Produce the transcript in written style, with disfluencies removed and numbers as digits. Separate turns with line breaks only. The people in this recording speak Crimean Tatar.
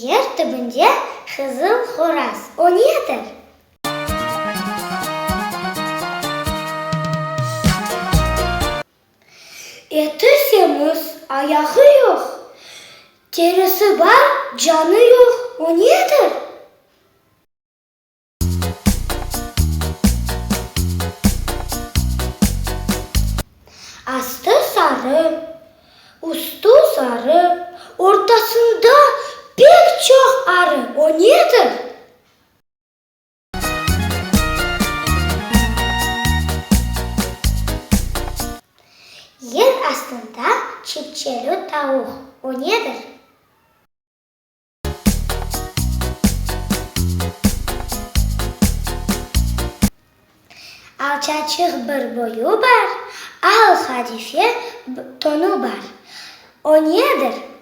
Yer tübünde qızıl horaz, o nedir? Eti semiz, ayağı yoq, terisi bar, canı yoq, o nedir? Astı sarı, üstü sarı, ortasında pek çoq arı, o nedir? Yer astında çipçeli tavuq, o nedir? Alçaçıq bir boyu bar, al qadife tonu bar. O nedir?